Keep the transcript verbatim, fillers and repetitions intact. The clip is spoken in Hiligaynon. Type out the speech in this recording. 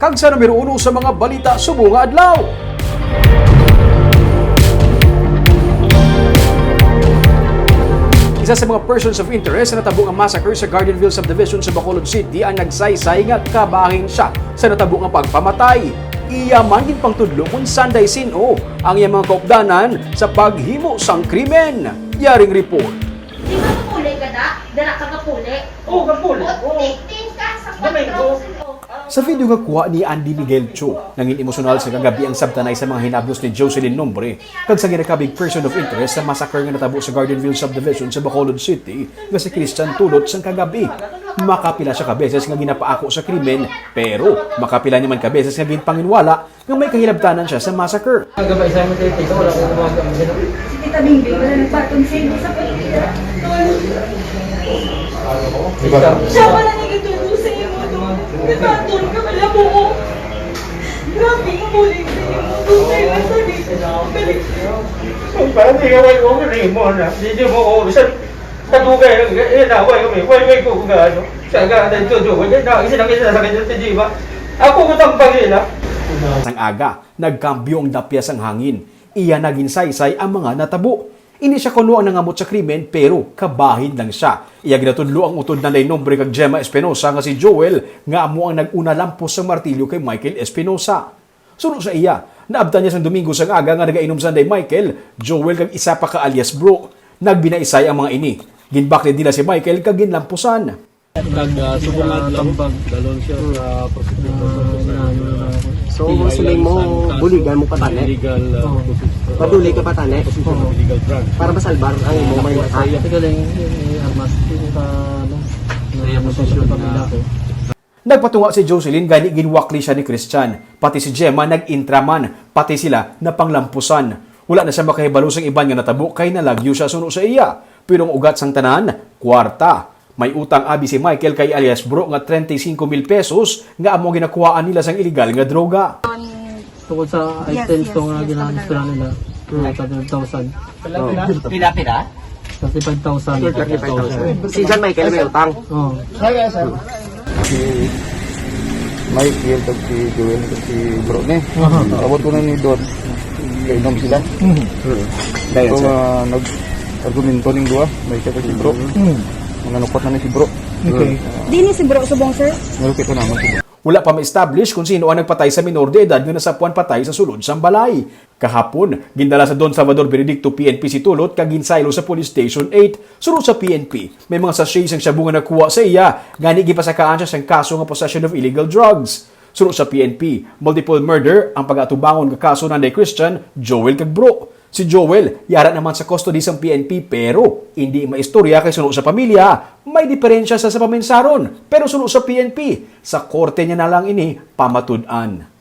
Kag sa numero uno sa mga balita subong nga adlaw. Isa sa mga persons of interest sa natabo nga massacre sa Gardenville Subdivision sa Bacolod City ang nagsaysay nga kabahin siya sa natabo nga pagpamatay. Iya man ginpangtudlo kung sanday sin-o ang iyang mga kaupdanan sa paghimo sang krimen. Yaring report. Di ba kapuli ka da? Dara ka kapuli? Oo, kapuli. Oo. Tingting ka sa Gamay ko. Patron. Sa video nga kuha ni Andy Miguel Cho, nangin emosyonal sa kagabi ang sabtanay sa mga hinablos ni Jocelyn Nombre kag sa ginakabig person of interest sa massacre nga natabo sa Gardenville Subdivision sa Bacolod City nga si Christian Tulot sang kagabi. Makapila siya ka beses nga ginapaako sa krimen, pero makapila niya man ka beses nga ginpanginwala nga may kahilabtanan siya sa massacre. Ang gabay sa amin, tito, wala ko gumagawa. Si Tita Bingbing, wala nagbaton sa imo sa pamilya. Ikaw? Siya pala nagtuturo sa imo, no? Nagbaton ka pala buo. Grabe ang bullying sa imo. Doon sa imo sa dito. Balik. Ang parang ikaw ay mo, ano mo na. Hindi mo ko, bisan kadugay lang, eh, na, way kami, way, way ko, kung ano. Sa ganda ito, do, wala na, isa na, isa na, sa kanya, hindi ba? Ako ko tambang nila. Sang aga, nagkambyo ang dapya sang hangin. Iya na ginsaysay ang mga natabo. Hindi siya kuno ang nangamot sa krimen, pero kabahin lang siya. Iya ginatudlo ang utod nanay Nombre kag Gemma Espinosa nga si Joel nga amo ang nag-una lampos sa martilyo kay Michael Espinosa. Suno sa iya, naabtan niya sang Domingo sang aga nga nagainom sanday Michael, Joel kag isa pa ka alias Bro. Nagbinaisay ang mga ini. Ginbaklid nila si Michael kag ginlampusan. Nag uh, subong adlaw, tambag, dalon siya sa prosecutor. So, gusto mo mo buligan mo patane? Illegal uh, possession. Paduli ka patane? Possession of illegal drugs. Para masalbar ang imo may mata. Sa iya Ito galing yung armas. Yung sa, ano, Sa iya yung posisyon sa na- pamilya ko. Nagpatunga si Jocelyn gani ginwakli siya ni Christian, pati si Gemma nag-intra man, pati sila napanglampusan. Wala na siya makahibalo sang iban nga natabo kay nalagyo siya suno sa iya. Pero ang ugat sang tanan, kwarta. May utang abi si Michael kay alias Bro nga treinta y cinco mil pesos nga amo ang ginakuhaan nila sang iligal nga droga. Tungkol sa Yes, items yes, ko nga yes, ginadisplay tama na. Nila, mga thirty-five thousand. Oh. Pila, pila? Thirty-five thousand. Si John Michael may utang. Oh. Si Michael kag si Joel kag si Bro ni. Abot ko na ni Don. Kainom sila. Dayon So sir. uh, nag-argumento ning duha, Michael kag si Bro. Mga nukot na ni si Bro. Okay. Di ni si Bro subong, sir? Narukit ko naman si Bro. Wala pa ma-establish kung sino ang nagpatay sa minor de edad nga nasapuan patay sa sulod sang balay. Kahapon, gindala sa Don Salvador Benedicto P N P si Tulot kag ginsaylo sa Police Station eight. Suno sa P N P, may mga sachet sang shabu nga nakuha sa iya, gani gipasakaan siya sang kaso nga possession of illegal drugs. Suno sa P N P, multiple murder ang pag-atubangon nga kaso nanday Christian, Joel kag Bro. Si Joel yara naman sa custody sang P N P pero hindi maistorya kay suno sa pamilya, may diferensya sa, sa paminsaron. Pero suno sa P N P, sa korte niya na lang ini pamatud-an.